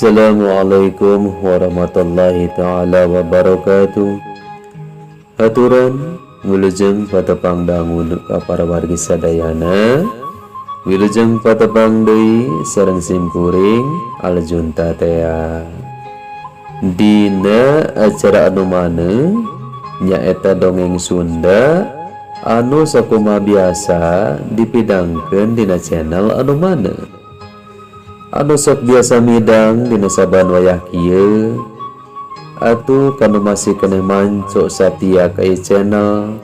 Assalamualaikum warahmatullahi taala wabarakatuh. Haturan wilujeng patepang dangu ka para wargi sadayana. Wilujeng patepang deui sareng simkuring Aljunta tea. Dina acara anu maneu nyaeta dongeng Sunda anu sakumaha biasa dipidangkeun dina channel anu maneu. Anu sok biasa midang dina saban wayah kieu atuh kanu masih keneh manco satia ka ieu channel.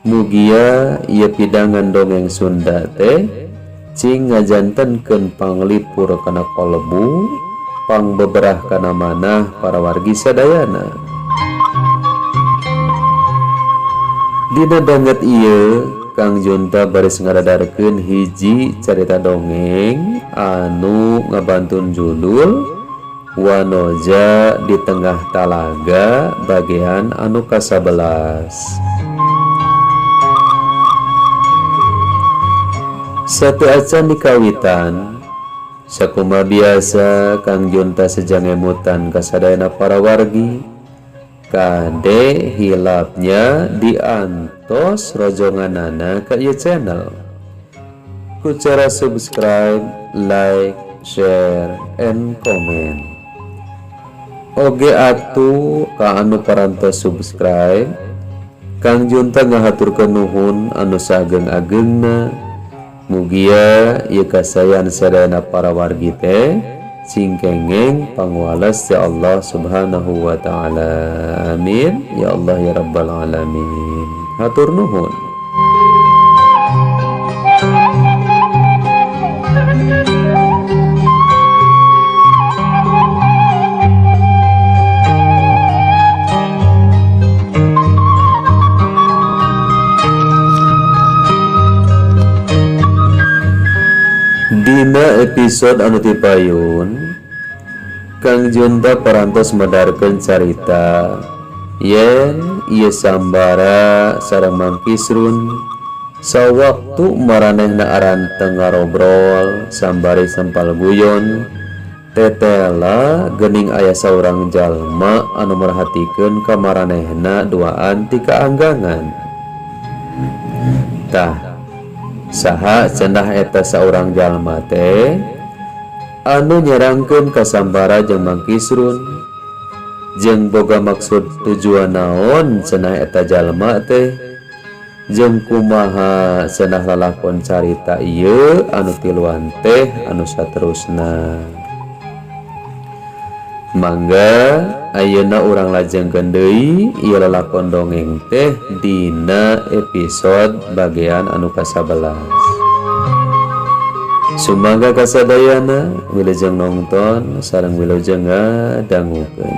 Mugia ieu pidangan dongeng Sunda teh cing ngajantenkeun panglipur kana kalbu, pangbeberah kana manah para wargi sadayana. Dina danget ieu Kang Junta baris ngaradarkeun hiji carita dongeng anu ngabantun judul Wanoja di Tengah Talaga bagian anu ka-11. Sateuacan dikawitan sakumaha biasa Kang Junta sejang ngemutan kasadayana para wargi. Kade hilapnya diantos rojonganana ka ieu channel ku cara subscribe, like, share, and comment. Oge atuh ka anu parantos subscribe, Kang Junta ngahaturkeun nuhun anu saageng-agengna. Mugia ieu kasayan sadayana para wargi teh sing kengeng pangwales ya Allah Subhanahu wa taala. Amin ya Allah ya rabbal alamin. Hatur nuhun. Dina episode anu tipayun Kang Junta parantos medarkeun carita yen ieu Sambara sareng Mang Kisrun sawaktu maranehna aranteng ngarobrol sambari sempal guyon tetela geuning aya saurang jalma anu merhatikeun ka maranehna duaan ti kaanggangan. Tah saha cenah eta saurang jalma teh anu nyerangkeun ka Sambara jeung Mang Kisrun jeung boga maksud tujuan naon cenah eta jalma teh jeung kumaha cenah lalakon carita ieu anu tiluan teh anu saterusna. Mangga ayeuna urang lajengkeun deui ieu lalakon dongeng teh dina episode bagian anu ka-11. Sumangga kasadayana wilujeng nongton sareng wilujeng ngadangukeun.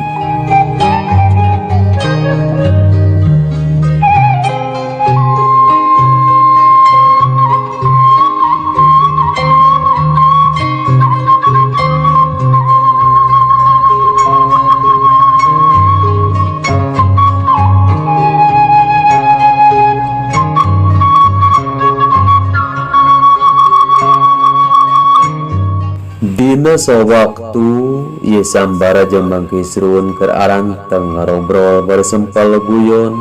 Dina sawaktu ieu Sambara jeung Mang Kisrun keur aranteng ngarobrol barsempal guyon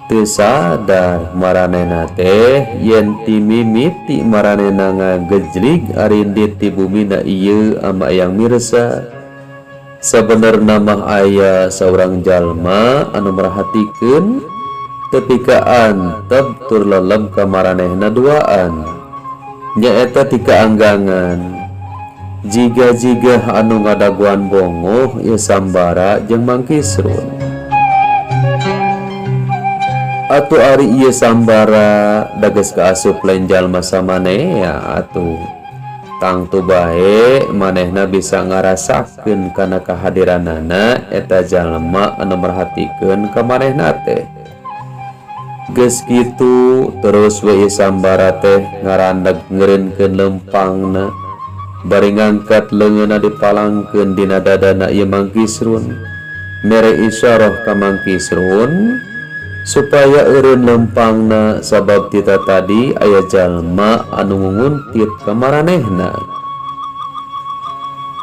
teu sadar maranehna teh yen ti mimiti maranehna ngagejlig arindit ti bumina ieu ama yang mirsa. Sabenerna mah aya saurang jalma anu merhatikeun tepi ka antep tur leleb ka maranehna duaan nyaeta ti kaanggangan. Jiga-jiga anu ngadaguan bongoh ieu Sambara jeung Mang Kisrun. Atuh ari ieu Sambara dages kaasup lain jalma samanea atuh. Tangtu bae manehna bisa ngarasakeun kana kehadiranana eta jalma anu merhatikeun ka manehna teh. Geus kitu terus we ieu Sambara teh ngarandeg ngeureunkeun lempangna bari ngangkat leungeunna dipalangkeun dina dadana ieu Mang Kisrun. Mere isyarah ka Mang Kisrun supaya eureun lempangna sabab tita tadi aya jalma anu ngunguntit ka maranehna.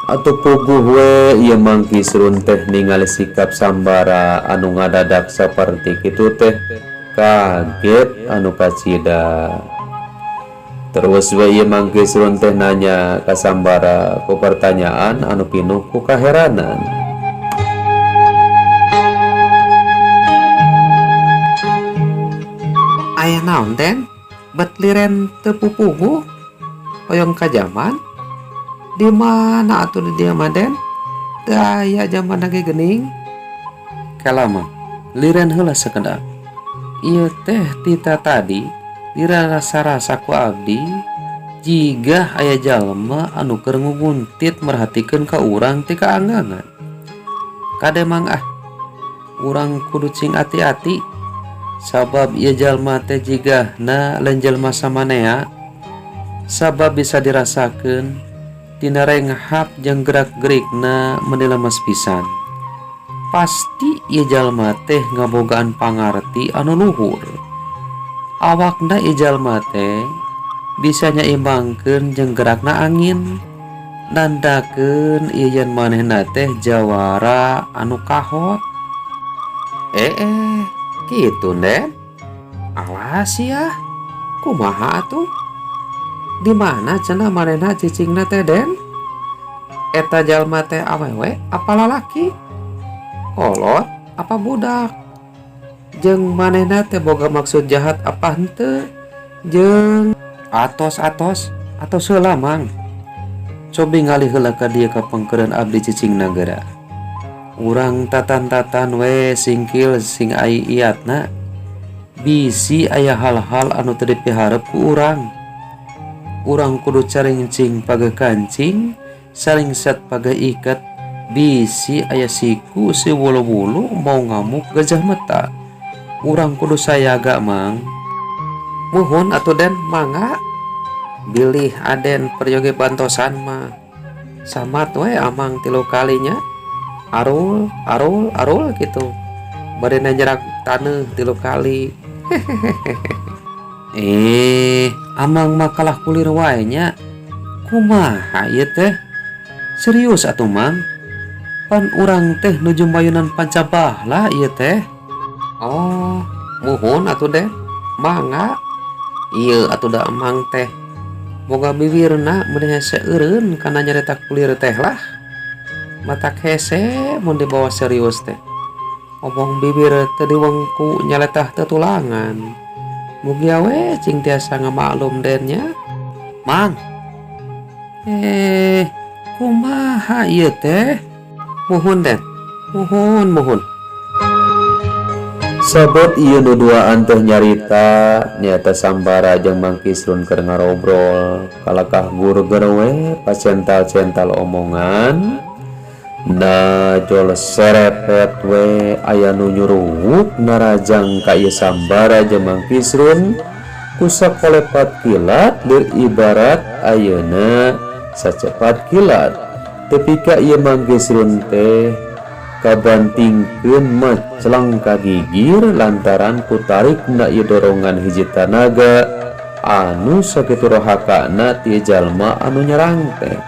Atuh puguh we ieu Mang Kisrun teh ningali sikap Sambara anu ngadadak saperti kitu teh kaget anu kacida. Terus we ieu Mang Kisrun teh nanya ka Sambara ku pertanyaan anu pinuh ku kaheranan. Aya naon Den? Bet liren teu pupuguh? Hoyong ka jamban? Di mana atuh di dieu mah Den? Teu aya jamban ge geuning. Kela mah, liren heula sakedap. Ieu teh ti tatadi dirasa-rasa ku abdi jigah aya jalma anu keur nguguntit merhatikeun ka urang ti kaanggangan. Kade mang ah, urang kudu cing ati-ati sabab ieu jalma teh jigahna lain jalma samanea sabab bisa dirasakeun tina renghap jeung gerak-gerikna meuni lemes pisan. Pasti ieu jalma teh ngabogaan pangarti anu luhur. Awakna ieu jalma teh bisa nyaimbangkeun jeung gerakna angin, nandakeun ieu yen manehna teh jawara anu kahot. Kitu Den. Awas sia. Kumaha atuh? Di mana cenah manehna cicingna teh Den? Eta jalma teh awewe apa lalaki? Kolot apa budak? Jeung manehna teh boga maksud jahat apa henteu? Jeung atos-atos atos heula Mang. Cobi ngalih heula ka dieu ka pengkeureun abdi cicing nagara. Urang tatan-tatan we singkil sing ai iatna. Bisi aya hal-hal anu teu dipiharep ku urang. Urang kudu carincing pageh kancing, saringset pageh iket, bisi aya siku si wulu-wulu mau ngamuk gajah meta. Urang kudu sayaga Mang. Muhun atuh Den mangga. Bilih Aden peryogi bantosan mah. Samat we amang 3 kalinya. Arul, arul, arul gitu. Bade nyerak taneuh 3 kali. Amang mah kalah kulir wae nya. Kumaha ieu teh? Serius atuh Mang? Pan urang teh nuju mayunan pancabahla ieu teh. Oh, muhun atuh Den. Mangga. Ieu atuh da amang teh. Boga bibirna meuni hese eureun kana nyarita kulir teh lah. Matak hese mun dibawa serius teh. Omong bibir teu diwengku nyaletah teu tulangan. Mugia we cing tiasa ngamaklum Den nya. Mang. Kumaha ieu teh? Muhun Den. Muhun, muhun. Sabot ieu nu duaan teh nyarita nyata Sambara jeung Mang Kisrun keur ngarobrol kalakah gurger we pacental-cental omongan. Najol serepet we aya nu nyuruwuk narajang ka ieu Sambara jeung Mang Kisrun ku sakolepat kilat lir ibarat ayeuna sacepat kilat. Tepi ka ieu Mang Kisrun teh kabantingkeun meclang ka gigir lantaran kutarikna ieu dorongan hiji tanaga anu sakitu rohakana ti jalma anu nyerang teh.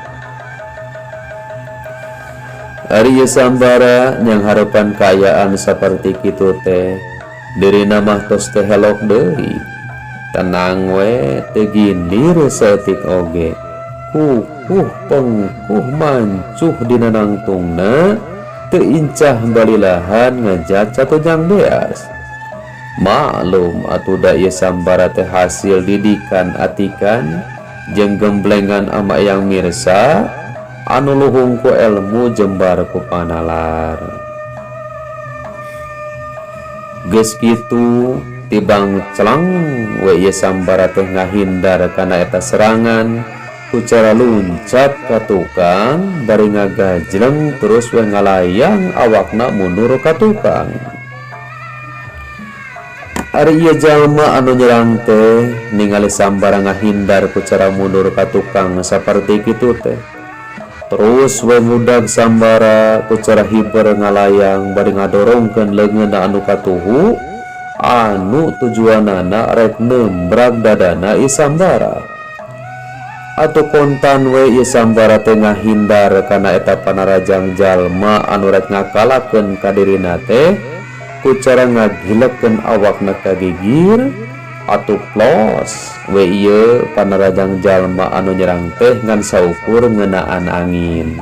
Ari ieu Sambara nyang harepan kaayaan saperti kitu teh dirina mah tos teh helok deui. Tenang we teu gindir saeutik oge. Kukuh pengkuh mancuh dina nangtungna teu incah balilahan ngajak catojang beas. Maklum atuh da ieu Sambara teh hasil didikan atikan jeung gemblengan ama Eyang Mirsa anu luhung ku elmu jembar ku panalar. Geus kitu tibang celang we ieu Sambara teh ngahindar kana eta serangan ku cara luncat ka tukang bari ngagajleng terus we ngalayang awakna mundur ka tukang. Ari ieu jalma anu nyerang teh ningali Sambara ngahindar ku cara mundur ka tukang saperti kitu teh. Terus we ngudag Sambara ku cara hiber ngalayang bari ngadorongkeun leungeunna anu katuhu anu tujuanana rek nembrag dadana ieu Sambara. Atuh kontan we ieu Sambara teh ngahindar kana eta panarajang jalma anu rek ngakalakeun ka dirina teh ku cara ngagilekeun awakna ka gigir atuh plos we ieu panarajang jalma anu nyerang teh ngan saukur ngeunaan angin.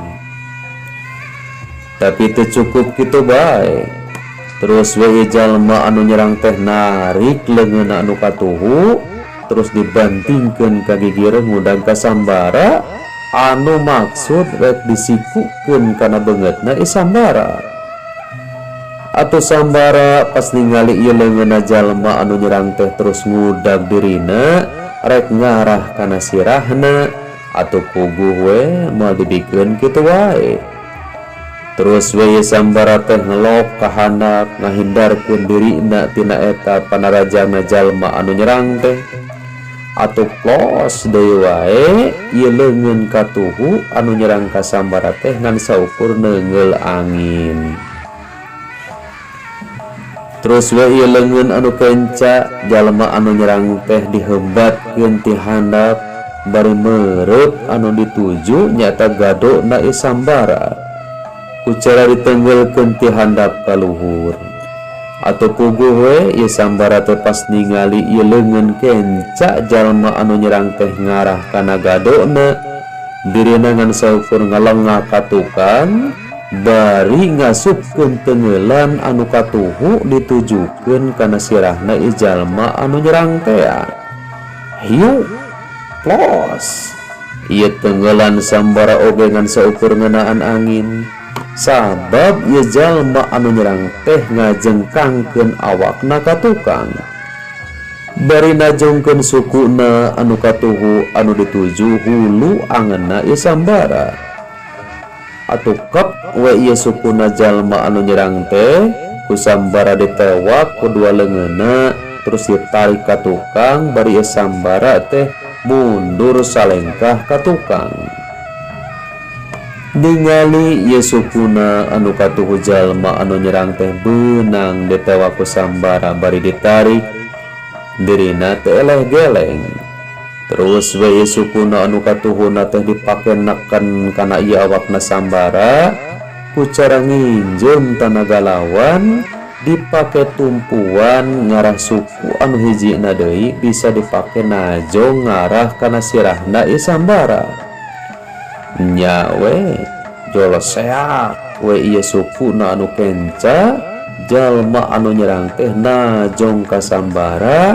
Tapi teu cukup kitu bae. Terus we jalma anu nyerang teh narik leungeunna anu katuhu terus dibantingkeun ka gigir ngudang ka Sambara anu maksud rek disikukeun kana beungeutna ieu Sambara. Atuh Sambara pas ningali ieu leungeunna jalma anu nyerang teh terus ngudag dirina rek ngarah kana sirahna atuh puguh we moal dibikeun kitu wae. Terus we Sambara teh ngelok ka handap ngahindarkeun dirina tina eta panarajangna jalma anu nyerang teh. Atuh plos deui wae ieu leungeun katuhu anu nyerang ka Sambara teh ngan saukur neungeul angin. Terus we ieu leungeun anu kenca jalma anu nyerang teh dihembatkeun ti handap bari meureup anu dituju nyaeta gadona ieu Sambara. Ku cara ditenggelkeun ti handap ka luhur. Atuh puguh we ieu Sambara teh pas ningali ieu leungeun kenca jalma anu nyerang teh ngarah kana gadona dirina ngan saukur ngalengah ka tukang bari ngasupkeun tenggelan anu katuhu ditujukeun kana sirahna ieu jalma anu nyerang teh. Hiu plos ieu tenggelan Sambara oge ngan saukur ngeunaan angin. Sabab ieu jalma anu nyerang teh ngajengkangkeun awakna ka tukang bari najongkeun sukuna anu katuhu anu dituju hulu angeunna ieu Sambara. Atuh kep we ieu sukuna jalma anu nyerang teh ku Sambara ditewak ku dua leungeunna terus ditarik ka tukang bari ieu Sambara teh mundur salengkah ka tukang. Ningali ieu sukuna anu katuhu jalma anu nyerang teh beunang ditewak ku Sambara bari ditarik dirina teh eleh geleng. Terus we ieu sukuna anu katuhuna teh dipake neken kana ieu awakna Sambara ku cara nginjem tanaga lawan dipake tumpuan ngarah suku anu hijina deui bisa dipake najong ngarah kana sirahna ieu Sambara. Nya we joloseak we ieu sukuna anu kenca jalma anu nyerang teh najong ka Sambara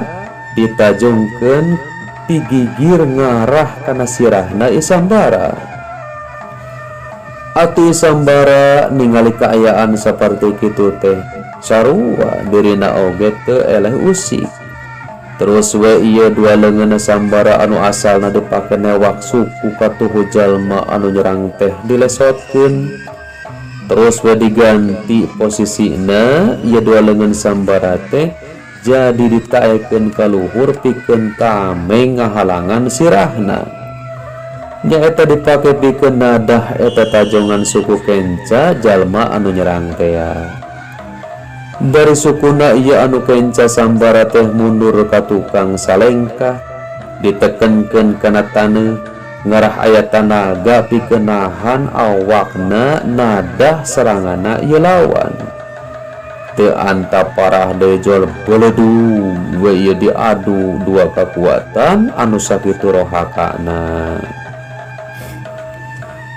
ditajongkeun ti gigir ngarah kana sirahna ieu Sambara. Atuh Sambara ningali kaayaan saperti kitu teh sarua dirina oge teu eleh usik. Terus we ieu dua leungeunna Sambara anu asalna dipake newak suku katuhu jalma anu nyerang teh dilesotkeun. Terus we diganti posisina ieu dua leungeun Sambara teh jadi ditaekeun ka luhur pikeun tameng ngahalangan sirahna. Nyaeta dipake pikeun nadah eta tajongan suku kenca jalma anu nyerang teh. Dari sukuna ieu anu kenca Sambara teh mundur ka tukang salengkah ditekenkeun kana taneuh ngarah aya tanaga pikeun nahan awakna nadah seranganna ieu lawan. Teu anta parah deui jol beledug we ieu diadu dua kakuatan anu sakitu rohakana.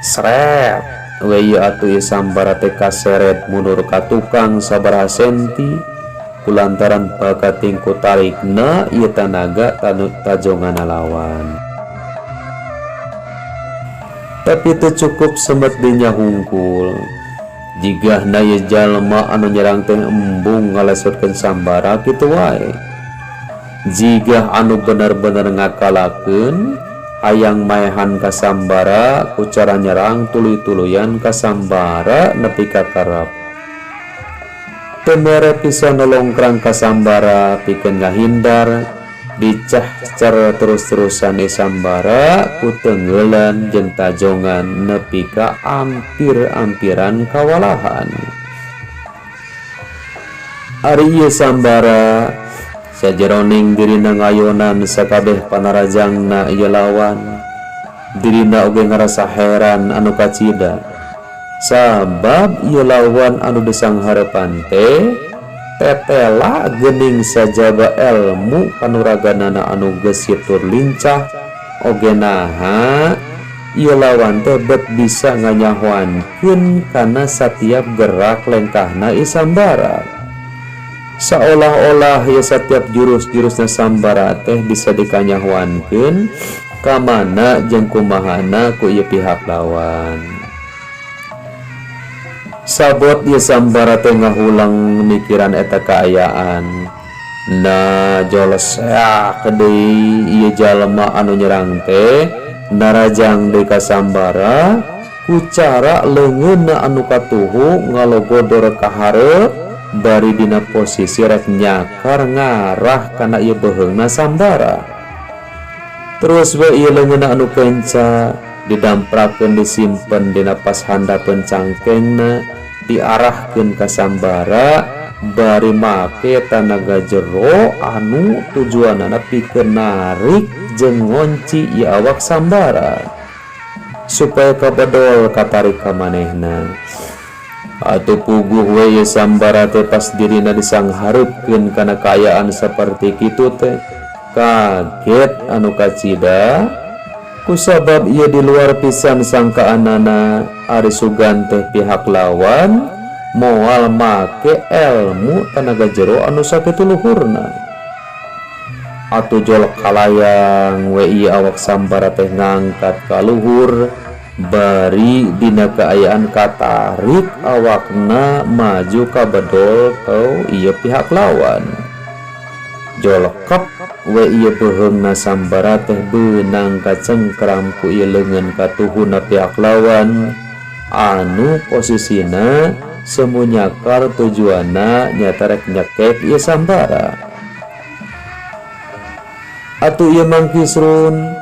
Sret we ieu atuh ieu Sambara teh kaseret mundur ka tukang sabaraha senti kulantaran bakating ku tarikna ieu tanaga tajonganna lawan. Tapi teu cukup semet dinya hungkul. Jigahna ieu jalma anu nyerang teh embung ngalesotkeun Sambara kitu wae. Jigah anu bener-bener ngakalakeun hayang maehan ka Sambara ku cara nyerang tuluy-tuluyan ka Sambara nepi ka karep. Teu mere pisan nolongkrang ka Sambara pikeun ngahindar dicahcer terus-terusan ieu Sambara ku tenggelan jeung tajongan nepi ka ampir-ampiran kawalahan. Ari ieu Sambara sajeroning dirina ngayonan sakabeh panarajangna ieu lawan. Dirina oge ngarasa heran anu kacida sabab ieu lawan anu disanghareupan teh tetela geuning sajaba elmu kanuraganana anu geus tur lincah oge naha ieu lawan teh bet bisa nganyahoankeun kana satiap gerak lengkahna ieu Sambara. Saolah-olah ieu satiap jurus-jurusna Sambara teh bisa dikanyahoankeun ka mana jeung kumahana ku ieu pihak lawan. Sabot ieu Sambara teh ngahulang mikiran eta kaayaan. Nah, jol seak deui ieu jalma anu nyerang teh narajang deui ka Sambara ku cara leungeunna anu katuhu ngalogodor ka hareup bari dina posisi rek nyakar ngarah kana ieu beuheungna Sambara. Terus we ieu leungeunna anu kenca didamprakeun disimpen dina pas handapeun cangkengna, diarahkeun ka Sambara bari make tanaga jero anu tujuanana pikeun narik jeung ngonci ieu awak Sambara supaya kabedol katarik ka manehna. Atuh puguh we ieu Sambara teh pas dirina disanghareupkeun kana kaayaan saperti kitu teh kaget anu kacida kusabab ieu di luar pisan sangkaanana ari sugan teh pihak lawan moal make elmu tanaga jero anu sakitu luhurna. Atuh jol kalayang we ieu awak Sambara teh ngangkat ka luhur bari dina kaayaan katarik awakna maju ka bedol ku ieu pihak lawan. Jolkep we ieu beuheungna Sambara teh beunang kacengkram ku ieu leungeun katuhuna pihak lawan anu posisina semu nyakar tujuanna nyata rek nyekek ieu Sambara. Atuh ieu Mang Kisrun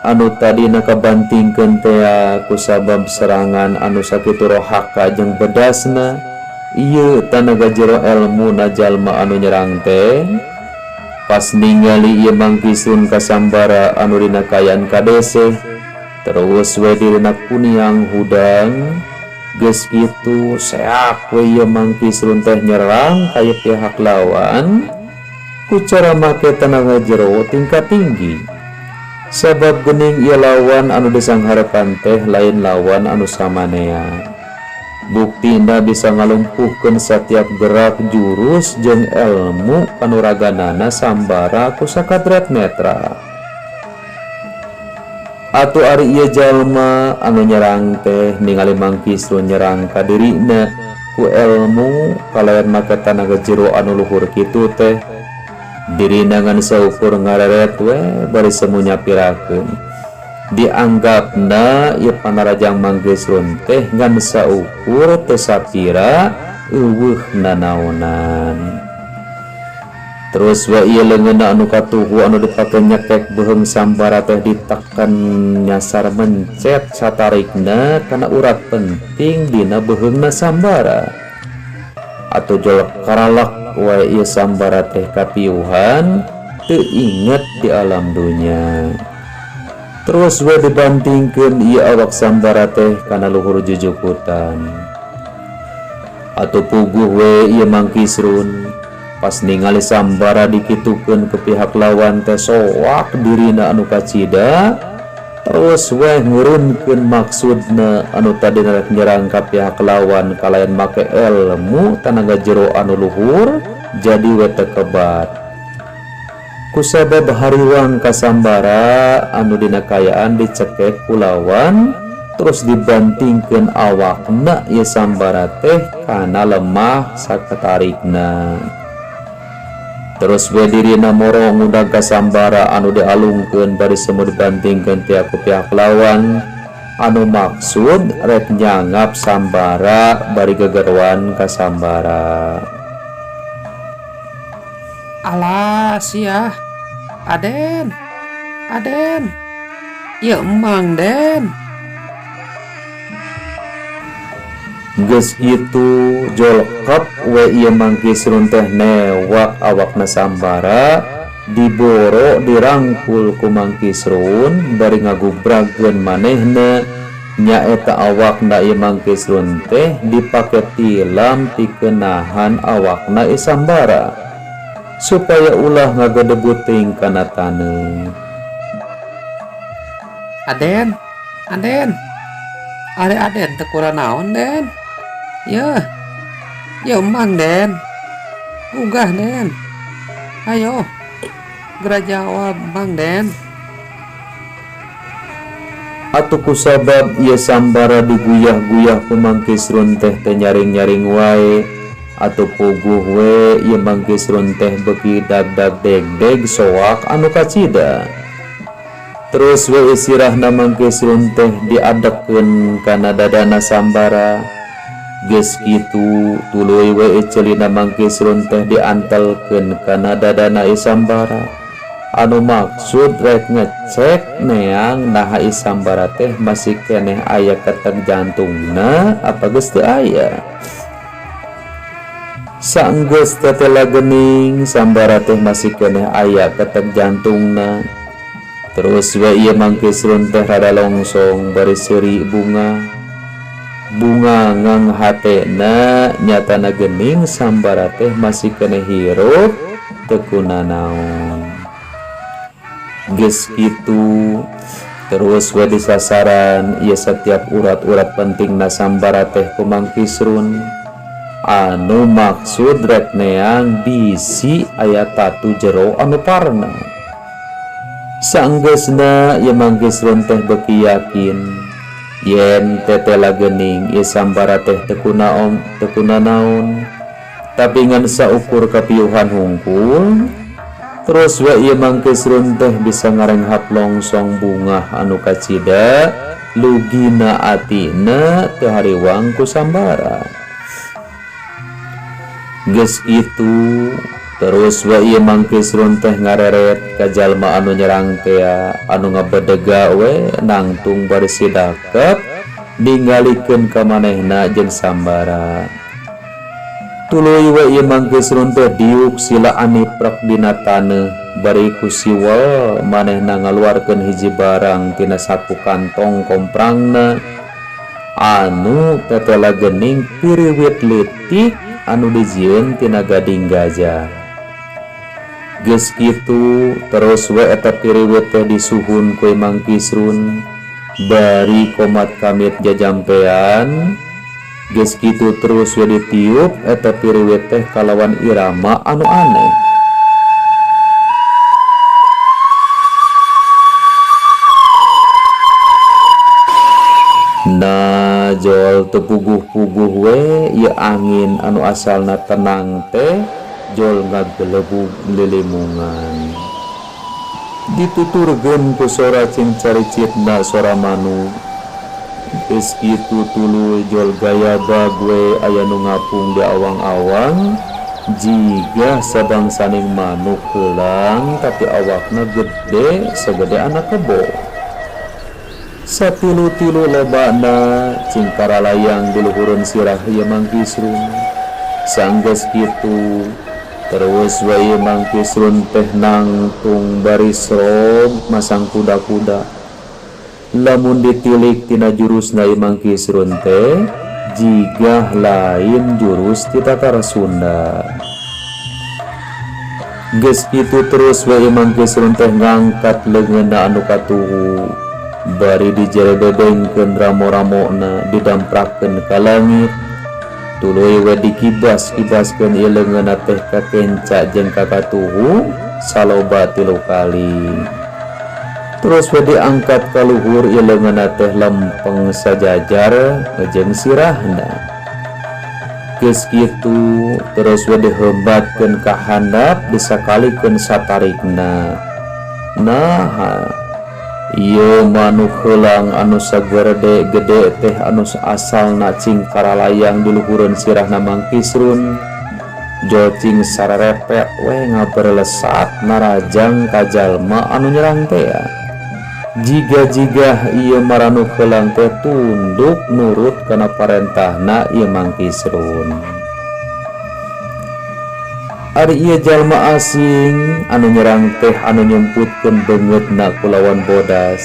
anu tadina kabantingkeun tea kusabab serangan anu sakitu rohaka jeung bedasna ieu tanaga jero elmuna jalma anu nyerang teh, pas ningali ieu Mang Kisrun ka Sambara anu dina kaayaan kadeseh terus we dirina kuniang hudang. Geus kitu seak we ieu Mang Kisrun teh nyerang ka ieu pihak lawan ku cara make tenaga jero tingkat tinggi sabab gening ieu lawan anu disangharepan teh lain lawan anu samanea. Buktina bisa ngalumpuhkeun setiap gerak jurus jeung elmu kanuraganana Sambara ku sakadret netra. Atuh ari ieu jalma anu nyerang teh ningali Mang Kisrun nyerang ka dirina ku elmu kalayan make tanaga jero anu luhur kitu teh, dirina ngan saukur ngareret we bari semu nyapirakeun. Dianggapna ieu panarajang Mang Kisrun teh ngan saukur teu sapira euweuh nanaonan. Terus we ieu leungeunna anu katuhu anu dipake nyekek beuheung Sambara teh diteken nyasar mencet satarikna kana urat penting dina beuheungna Sambara. Atuh jol karalak wae ieu Sambara teh kapiuhan teu inget di alam dunya. Terus we dibantingkeun ieu awak Sambara teh kana luhur jujukutan. Atuh puguh we ieu Mang Kisrun pas ningali Sambara dikitukeun ke pihak lawan teh soak dirina anu kacida. Terus we ngurunkeun maksudna anu tadi rek nyerang ka pihak lawan kalayan make elmu tanaga jero anu luhur jadi we teu kebat kusabab hariwang ka Sambara anu dina kaayaan dicekek ku lawan terus dibantingkeun awakna ieu Sambara teh kana lemah sakatarikna. Terus we dirina moro ngudag ka Sambara anu dialungkeun bari semu dibantingkeun teh ku pihak lawan anu maksud rek nyangap Sambara bari gegeruan ka Sambara. Alah sia. Aden. Aden. Ieu emang, Den. Geus kitu jolkep we ieu Mang Kisrun teh newak awakna Sambara Diboro dirangkul ku Mang Kisrun bari ngagubragkeun manehna nyaeta awakna ieu Mang Kisrun teh dipake tilam pikeun nahan awakna ieu Sambara supaya ulah ngagedebut teuing kana taneuh. Aden, Aden, Ari Aden teu kuranaon Den? Yeuh, yeuh Mang Den, gugah Den, ayo. Gera jawab Mang Den. Atuh kusabab ieu Sambara diguyah-guyah ku Mang Kisrun teh teu nyaring-nyaring wae atuh puguh we ieu Mang Kisrun teh beuki dag-dag deg-deg soak anu kacida. Terus we sirahna Mang Kisrun teh diadekkeun kana dadana Sambara. Geus kitu tuluy we ceulina Mang Kisrun teh diantelkeun kana dadana ieu Sambara. Anu maksud rek ngecek neang naha ieu Sambara teh masih keneh aya ketek jantungna apa geus teu aya. Sanggeus tetela geuning Sambara teh masih keneh aya ketek jantungna. Terus we ieu Mang Kisrun teh rada longsong bari seuri bunga. Bunga ngang hatena nyatana geuning Sambara teh masih keneh hirup teu kunanaon. Geus kitu terus we disasaran ieu setiap urat-urat pentingna Sambara teh ku Mang Kisrun. Anu maksud rek neang bisi aya tatu jero anu parna. Sanggeusna ieu Mang Kisrun teh beuki yakin yen tetela geuning ieu Sambara teh teu kunaon, teu kunanaon. Tapi ngan saukur kapiuhan hungkul. Terus we ieu Mang Kisrun teh bisa ngarenghap longsong bungah anu kacida lugina atina teu hariwang ku Sambara. Geus kitu terus we ieu Mang Kisrun teh ngareret ka jalma anu nyerang tea anu ngabedega we nangtung bari sidakep ningalikeun ka manehna jeung Sambara. Tuluy we ieu Mang Kisrun teh diuk sila aniprek dina taneuh bari ku siwel manehna ngaluarkeun hiji barang tina saku kantong komprangna anu tetela geuning piriwit leutik anu dijieun tina gading gajah. Geus kitu terus we eta piriwit teh disuhun ku Mang Kisrun bari komat kamit jajampean. Geus kitu terus we ditiup eta piriwit teh kalawan irama anu aneh. Nah jol teu puguh-puguh we ieu angin anu asalna tenang teh jol ngagelebug lilimungan. Dituturkeun ku sora cing caricitna sora manuk. Geus kitu tuluy jol gaya bague aya nu ngapung di awang-awang jiga sabangsaning manuk heulang tapi awakna gede sagede anak kebo. Satilu-tilu lobana cing karalayang di luhureun sirah ieu Mang Kisrun. Sanggeus kitu terus we ieu Mang Kisrun teh nangtung bari srog masang kuda-kuda. Lamun ditilik tina jurusna ieu Mang Kisrun teh jigah lain jurus ti Tatar Sunda. Geus kitu terus we ieu Mang Kisrun teh ngangkat leungeunna anu katuhu bari dijerebebengkeun ramo-ramona didamprakeun ka langit. Tuluy we dikibas-kibaskeun ieu leungeunna teh ka kenca jeung ka katuhu saloba 3 kali. Terus we diangkat ka luhur ieu leungeunna teh lempeng sajajar jeung sirahna. Geus kitu terus we dihembatkeun ka handap disakalikeun satarikna. Nah, ieu manuk heulang anu sagerede gede teh anu asalna cing karalayang di luhureun sirahna Mang Kisrun. Jol cing sararepet we ngaberlesat narajang ka jalma anu nyerang tea. Jiga-jiga ieu maranuk heulang teh tunduk nurut kana parentahna ieu Mang Kisrun. Ari ieu jalma asing anu nyerang teh anu nyumputkeun beungeutna kulawan bodas.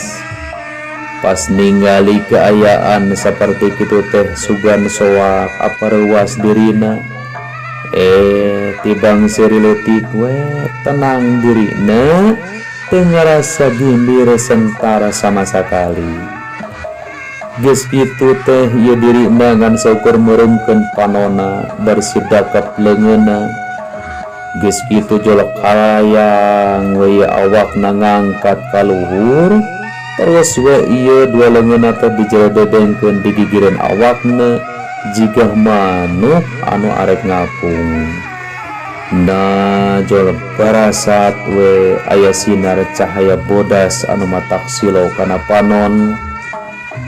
Pas ningali kaayaan saperti kitu teh sugan soak apa reuas dirina. Tibang seuri leutik we tenang dirina teu ngarasa gimbir sentara sama sakali. Geus kitu teh ieu dirina ngan saukur meureumkeun panona bari sidakep leungeunna. Geus kitu jolok hayang we ieu awakna ngangkat ka luhur, terus we ieu dua leungeunna teh dijelededengkeun di gigireun awakna jigah manuk anu arek ngapung. Nah jol barasat we aya sinar cahaya bodas anu matak silau kana panon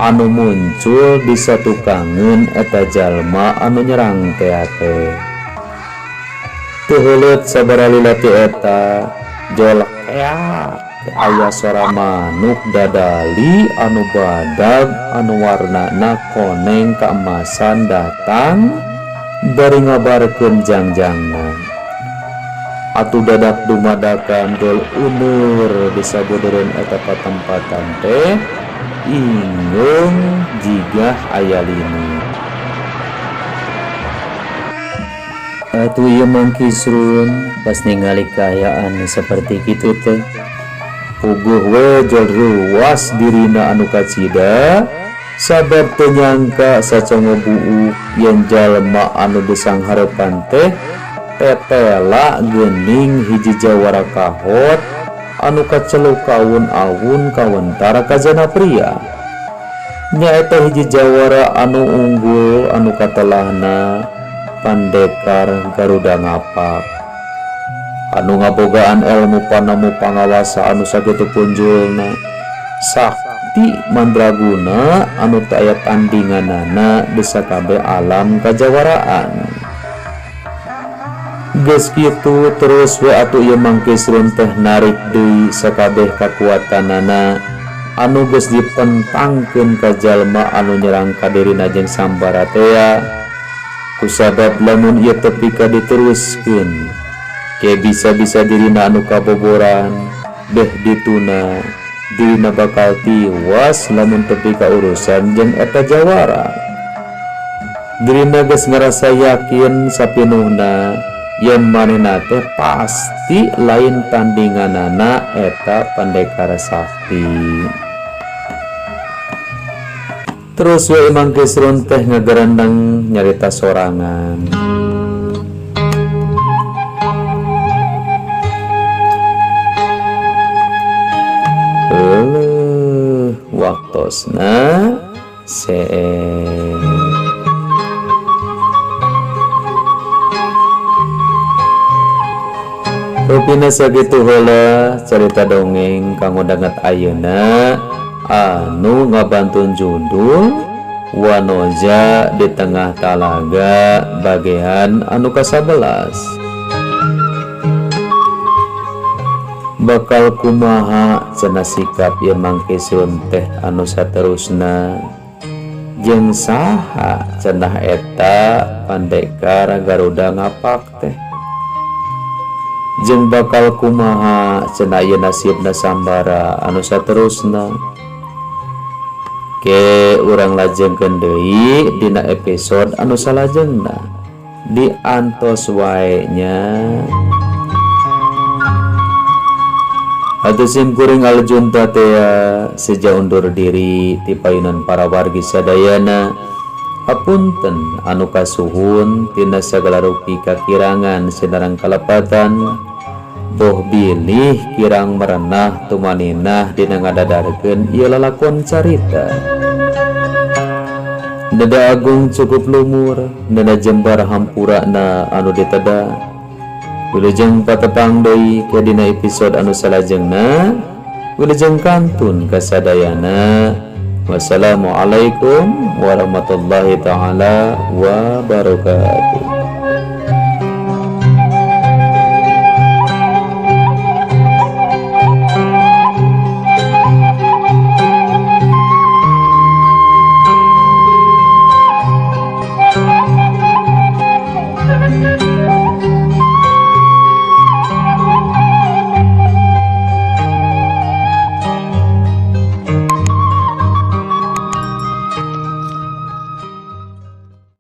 anu muncul di satukangeun eta jalma anu nyerang tea teh. Teu heuleut sabaraha lila ti eta jol keak aya sora manuk dadali anu badag anu warnana koneng keemasan datang bari ngabarkeun jangjangna. Atuh dadak dumadakan jol unur di sabudeureun eta patempatan teh ingeung jigah aya linu. Atuh ieu Mang Kisrun pas ningali kaayaan saperti kitu teh puguh we jol ruas dirina anu kacida sabab teu nyangka sacongo buuk yen jalma anu disanghareupan teh tetela geuning hiji jawara kahot anu kaceluk kawun-awun kawentara kajana pria. Nyaeta hiji jawara anu unggul anu katelahna Pandekar Garuda Ngapak anu ngabogaan ilmu panamu pangawasa anu sakitu punjulna, sakti mandraguna anu teu aya tandinganana di sakabeh alam kajawaraan. Geus kitu terus we atuh ieu Mang Kisrun teh narik deui sakabeh kakuatanana anu geus dipentangkeun ka jalma anu nyerang ka dirina jeung Sambara tea. Kusabab lamun ieu tepi ka diteruskeun ke bisa-bisa dirina anu kaboboran beh dituna dirina bakal tiwas lamun tepi ka urusan jeung eta jawara. Dirina geus ngarasa yakin sapinuhna yen manehna teh pasti lain tandinganana eta Pandekar Sakti. Terus we Mang Kisrun teh ngagerendeng nyarita sorangan. Eueuh, waktosna seeng. Rupina sakitu heula carita dongeng kanggo danget ayeuna anu ngabantun judul Wanoja di Tengah Talaga bagian anu ka-11. Bakal kumaha cenah sikap ieu Mang Kisrun teh anu saterusna jeung saha cenah eta Pandekar Garuda Ngapak teh jeung bakal kumaha cenah ieu nasibna Sambara anu saterusna. Ke urang lajengkeun deui dina episode anu salajengna diantos wae nya. Atuh sim kuring Aljunta tea seja undur diri ti payunan para wargi sadayana. Hapunten anu kasuhun tina sagala rupi kakirangan sinareng kalepatan. Boh bilih kirang merenah tumaninah dina ngadadarkeun ieu lalakon carita. Neda agung cukup lumur, neda jembar hampurana anu diteda. Wilujeng patepang deui ke dina episode anu salajengna. Wilujeng kantun kasadayana. Wassalamualaikum warahmatullahi taala wabarakatuh.